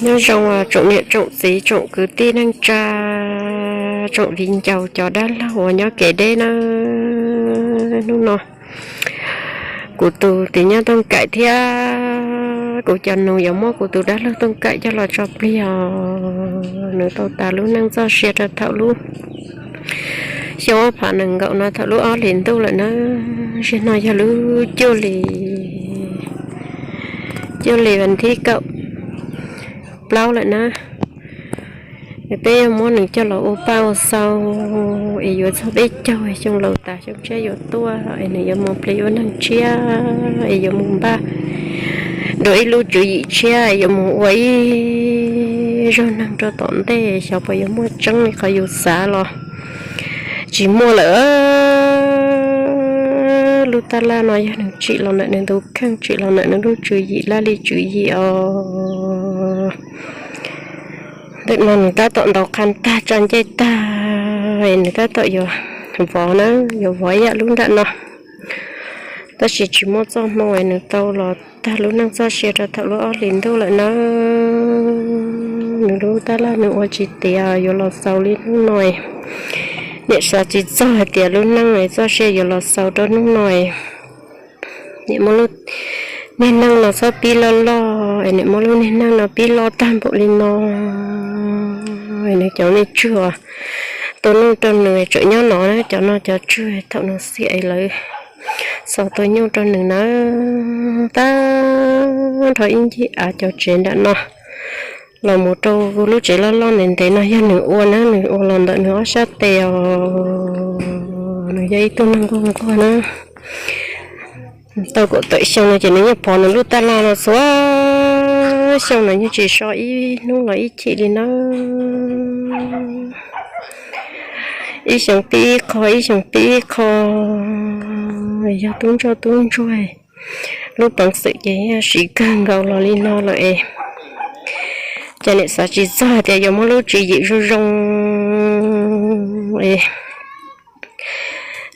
Nyob zoo tsoom niam tsoom txiv tsoom kwv tij neej tsa, tsoom viv ncaus cov dab laug uas nyob kev deb na. Hnub no kuv tus tiv nyob Tooj Kaim thiab kuv cov nus yuav muab kuv tus dab laug Tooj Kaim coj los tso plig os. Nws tau tas lub neej txoj sia rau thaum lub xyoo ob phav nees nkaum no thaum lub ob hlis ntuj lawm na. Zaum no yog lub cuaj hli, cuaj hli vas thib kaum plaub lawm na. Es peb yuav muab nws coj los ua paj ua xau es yuav txog peb caug xyoo laus tas xyoo tshiab yuav tuaj es nws yuav mus plig ua neeg tshiab es yuav mus npaj dua ib lub tswv yim tshiab es yuav mus ua ib zaug neeg rau tom ntej, xyov puas yuav muaj tseeb li qhov yus xav los tsis muaj lawm. Lub tab laj no yog nws tsim los ntawm nws tus kheej, tsim los ntawm nws lub tswv yim laj lim tswv yim os. Ntawm no nws tab tom ntaus qhov tag tso ncej tag, nws tab tom yuav vov na, yuav vov ib yam lub nram no. Tab sis tsis muaj txoj hmoo es nws tau los tag lub neej txoj sia rau thaum lub ob hlis ntuj lawm na. Nws lub tab laj nws ua tsis tiav yuav los xaus li hnub no. Niam xav tsis txog hais tias lub neej txoj sia yuav los xaus rau hnub no. Niam muab lub niag neej no txhob pib loj loj es niam muab lub niag neej no pib loj tag npaum li no. Nws cov me tswg uas tua nyuj rau nws tseem nyob no na, cov no cov tswg thaum nws xiam lawv xaus tua nyuj rau nws na. Tag nrho ib ncig av cov tsev nram no los mus rau lub tsev loj loj ntev ntev no yog nws ua na, nws ua los ntawm nws ob sab tes os. Nws yog ib tug neeg nquag nquag na. Tau kaum tawm xyoo no ces nws yeej pov nws lub tab laj no txhua xyoo no yeej tsis so ib hnub los ib chim li na. Ib xyoo pib ib qho, ib xyoo pib ib qho. Yog tub ntsoj tub ntsuag, lub peev xwm ces yog siv kawg nkaus los li no lawm es, ces niam xav tsis txog hais tias yuav muab lub tswv yim zoo zoo es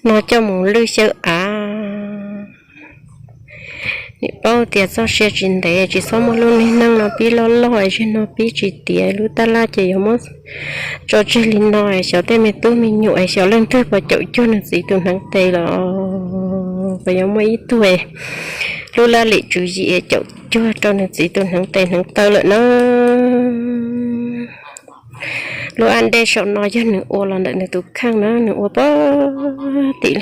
no coj mus lwj xyaw av. Niam paub tias txoj sia tsis ntev, tsis txhob muab lub niag neej no pib loj loj es zaum no pib tsis tiav, lub tab laj ces yuav muab tso tseg li no es xyov tej me tub me nyuam es xyov leej twg puas caum cuag nws txiv tus hneev tes los puas yuav muaj ib tug es lub laj lim tswv yim caum cuag rau nws txiv tus hneev tes hneev taw lawm na. Lub ab dej saum no yog nws ua los ntawm nws tus kheej na, nws ua puag tim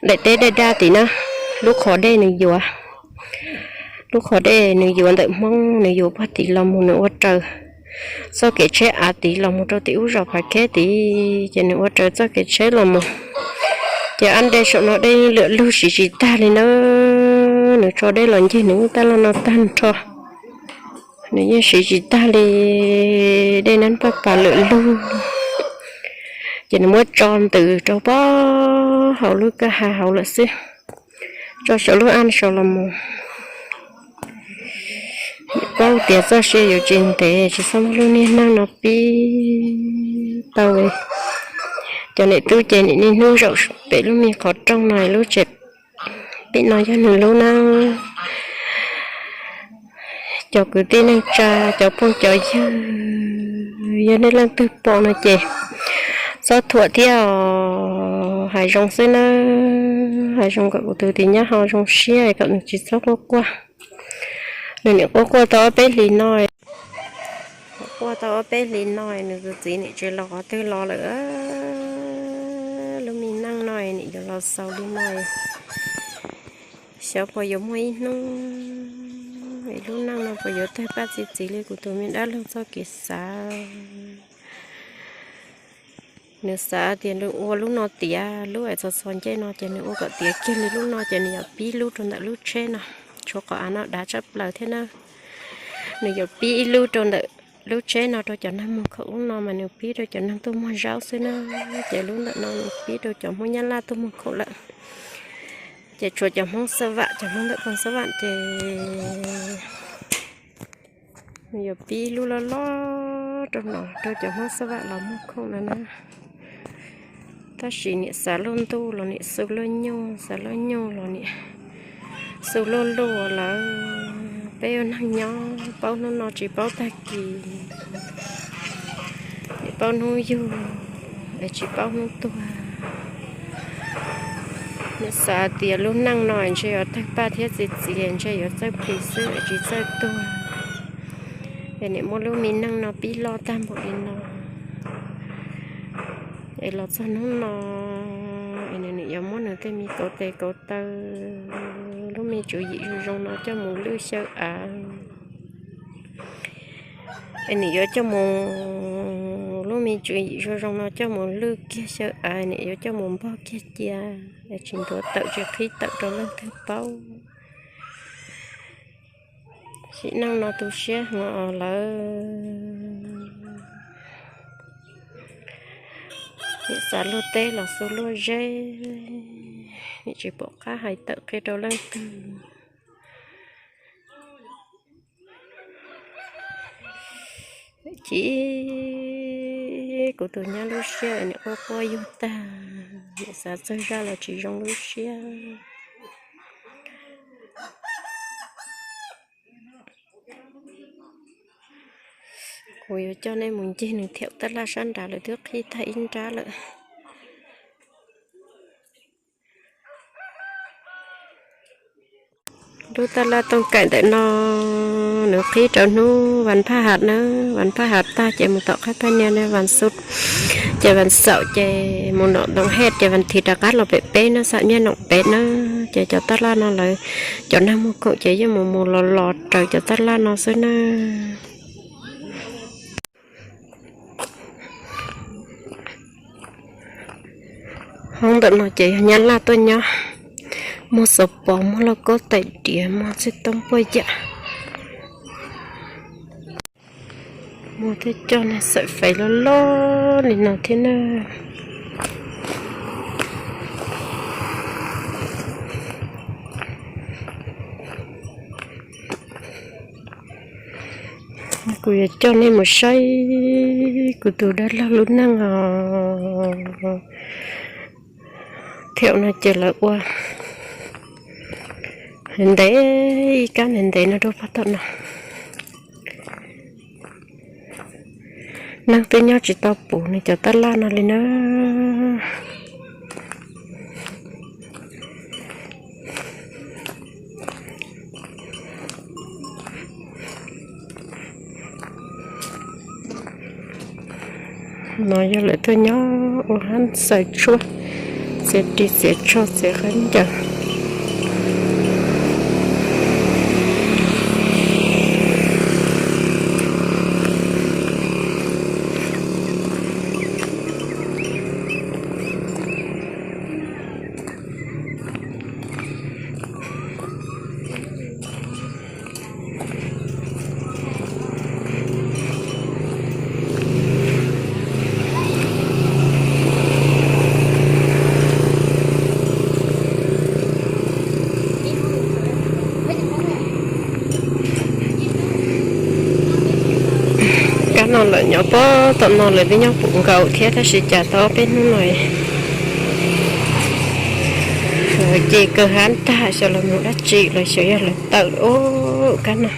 daim teb daj daj tim na, lub qhov dej nws yuav, lub qhov dej nws yuav ntawm Hmoob, nws yuav puag tim los mus nws ua raws txoj kev tsheb av tid los mus rau tim ub zos Phav Kheb tid, ces nws ua raws txoj kev tsheb los mus. Ces ab dej saum no dej lwam lug siv tsis tag li na, nws tso dej los ncig nws lub tab laj no tag nrho, nws yeej siv tsis tag li, dej nab paj pas lwam lug. Ces nws muab tso ntws rau puag hauv lub kwj ha hauv lawm xwb, tso saum lub ab saud los mus. Paub tias txoj sia yuav tsis ntev, tsis txhob muab lub niag neej no pib tau. Cov niam tub ces niaj hnub zaum pem lub me qhov rooj no, lub tsev pem no yog nws lub na. Cov kwv tij neej tsa, cov phooj cov ywg, yog nej leej twg pom no ces txhob thuam thiab os, hais zoo xwb na, hais zoo kom kuv tus tiv nyob ho zoo siab kom nws tsis txhob quaj quaj. Nws nim quaj quaj tau ob peb hlis no, quaj tau ob peb hlis no nws tus txiv nim tsis los qhov twg los lawm. Lub me neej no nim yuav los xaus li no, xyov puas yuav muaj ib hnub es lub neej no puas yuav tawg paj txi txiv li kuv tus me dab laug txoj kev xav. Nws xav tias nws ua lub no tiav, lub es txog txog ncej no ces nws ua kom tiav kiag li lub no ces nws yuav pib lub rau ntawm lub tsheb no, tshuav qhov av no dav tshaj plaws thiab na. Nws yuav pib ib lub rau ntawm lub tsheb no rau cov neeg muag khoom, lub no mas nws pib rau cov neeg tuaj muag zaub xwb na. Ces lub ntawm no nws pib rau cov Hmoob Nyab Laj tuaj muag khoom lawm, ces tshuav cov Hmoob Xab Vam, cov Hmoob ntawm Phoos Xab Vam ces nws yuav pib lub loj loj rau no rau cov Hmoob Xab Vam los muag khoom no na. Tab sis niam xav luaj ntuj los niam xu luaj nyuj, xav luaj nyuj los niam xu luaj luj lawm. Peb ua neeg nyob paub hnub no tsis paub tag kis, nim paub hnub yug es tsis paub hnub tuag. Nim xav tias lub neej no ntshe yuav tawg paj thiab txias txias, ntshe yuav txawj plis xwb es tsis txawj tuag. Es nim muab lub me neej no pib loj tag npaum li no, es los txog hnub no es nws nim yuav muab nws tej me kauv tes kauv taw, lub me tswv yim zoo zoo no coj mus lwj xyaw av. Es nim yuav coj mus, lub me tswv yim zoo zoo no coj mus lwj kiag xyaw av, nim yuav coj mus npog kiag cia, es tsis ntuav tawm tsis qhib tawm rau leej twg paub. Sim neej no tu siab heev lawm. Nim xav luag teb los xu luag zeb, nim tsis pom qab hais tawm qhia rau leej twg. Ci kuv tus nyab lub siab nim quaj quaj yug tag, nim xav txog zaj los tsis zoo lub siab. Kuv yuav coj nej mus ncig nws thiaum tab laj sab nrad lawm, twb qhib tag ib nrab lawm. Lub tab laj tooj kaim ntawm no nws qhib rau hnub vas phaj hav na, vas phaj hav tag ces mus tom qab phaj niaj na, vas xuv ces vas xaum ces mus nom ntoo hej ces vas thiv rov qab los pem peb na, xam nyaj nom pem na. Ces cov tab laj no lawv cov neeg muag khoom ces yeej mus mus los los raws cov tab laj no xwb na. Hoob ntawm no ces yog nyab laj tuaj nyob, muag xov pos, muag lauj kaub tais diav, muag txij toob puaj yam, muag tej coj neeg xawm fais loj loj li no thiab na. Kuv yuav coj nej mus saib kuv tus dab laug lub neej os. Thiaum no ces lawv ua ntev, ib kab ntev ntev no rau pog tom no. Neeg twb nyob tsis tau puv nws cov tab laj no li na. No yog lawv tuaj nyob ua hab xaws tshuaj, txiav ris txiav tsho txiav qab ncaws. Kab no lawm nyob pob tom no lawv twb nyob puv nkaus thiab tab sis cas tau ob peb hnub no ces kawg hab tag xyov lawv mus dab tsi los xyov yog lawv tawm ub kab no.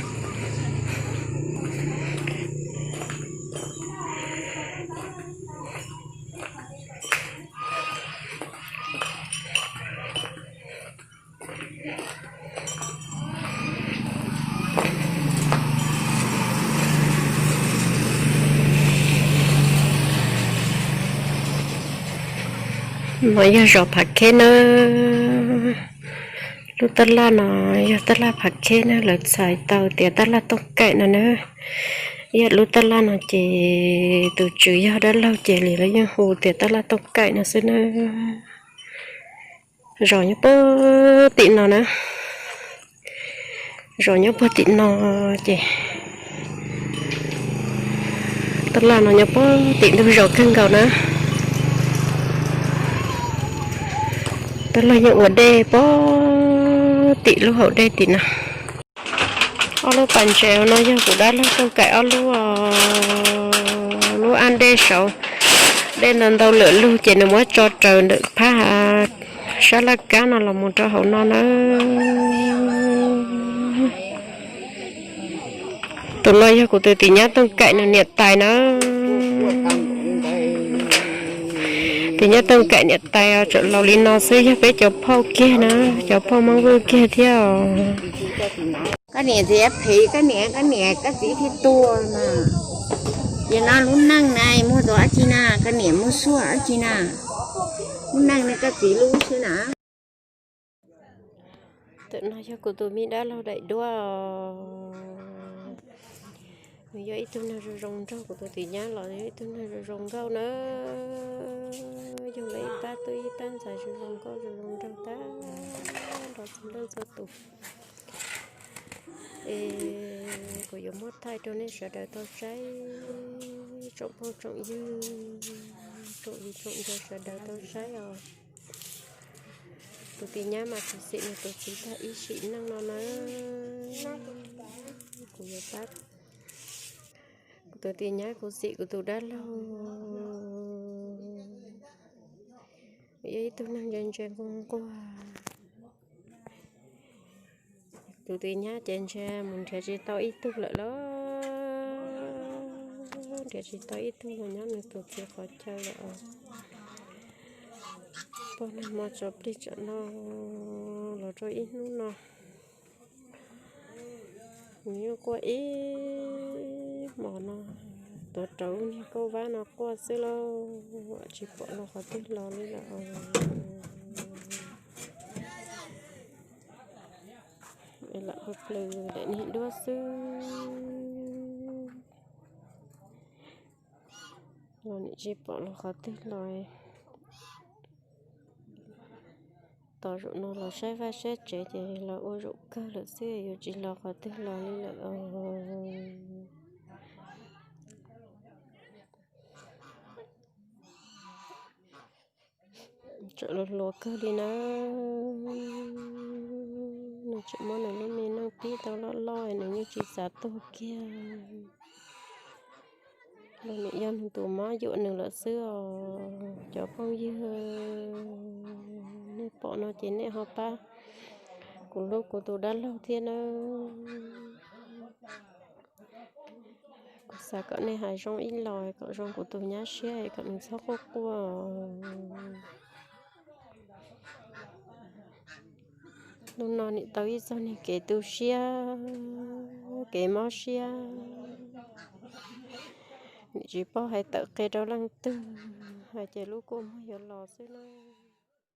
No yog zos Phav Kheb nawb. Lub taj laj no yog taj laj Phav Kheb na, lawv txhais tau tias taj laj Tooj Kaim no na. Yog lub taj laj no ces tus tswv yog dab laug ces li lawv yeej hu tias taj laj Tooj Kaim no xwb na. Zos nyob puag tim no na. Zos nyob puag tim no ces taj laj no nyob puag tim ntug zos kawg nkaus na. Taj laj yeej ua dej puag tim lub hauv dej tim no. Ob lub pas ntses no yog kuv dab laug Tooj Kaim ob lub, lub ab dej saud. Dej ntau ntau lwm lug ces nws muab tso raws ntawm phab sab laj kab no los mus rau hauv no na. Tus no yog kuv tus tij nyab Tooj Kaim nws niam tais na. Tij nyab Tooj Kaim niam tais tseem laus li no xwb, yog peb cov phauj kiag na, cov phauj Hmoob Vwj kiag thiab os. Koj niam txiv phem, koj niam, koj niam koj txiv thiaj tuag na. Ces no lub neej na muaj tau dab tsi na, koj niam muaj suab dab tsi na. Lub neej ne koj txiv lub xwb na. Tus no yog kuv tus me dab laug daim duab. Nws yog ib tug neeg zoo zoo nraug, kuv tus tij nyab los yog ib tug neeg zoo zoo nkauj na. Yug lawv ib pab tub ib pab ntxhais zoo zoo nkauj zoo zoo nraug tag nrho txhua leej txhua tus. Es kuv yuav muab thaij rau nej sawv daws tau saib, tsoom phooj tsoom ywg, tsoom viv tsoom ncaus sawv daws tau saib os. Tus tij nyab mas kuv xim nws tus txiv tag ib sim neej no na. Kuv yuav pab kuv tus tij nyab, kuv xim kuv tus dab laug, yog ib tug neeg ntse ntse nquag nquag. Tus tij nyab ces ntshe mus nrhiav tsis tau ib tug lawm los, nrhiav tsis tau ib tug los nyob nws tus txiv qhov chaw lawm os. Pog nag hmo tso plig tsam no los rau ib hnub no, nws yeej quaj ib hmos no, tuav rawv niag kauj vab no quaj xwb lauj, tsis pom los qhov twg los li lawm. Lam plws daim niag duab xwb los nim tsis pom los qhov twg los. Tos zaum no los saib vaj saib tsev ces los ua zaum kawg lawm xwb, yuav tsis los qhov twg los li lawm. Tseem luag luag kawg li na. Nws tseem muab nws lub me neej pib tau loj loj, nws yeej tsis xav tuag kiag. Los nim yog nws tus mob yuam nws lawm xwb os cov phooj ywg. Nej pom no ces nej ho pab kuv hlub kuv tus dab laug thiab nawb. Kuv xav kom nej hais zoo ib los kom zoo kuv tus nyab siab kom nws txhob quaj quaj. Hnub no nim tau ib txog niag kev tu siab, kev mob siab, nim tsis paub hais tawm qhia rau leej twg, hais ces lub kua muag yuav los xwb na.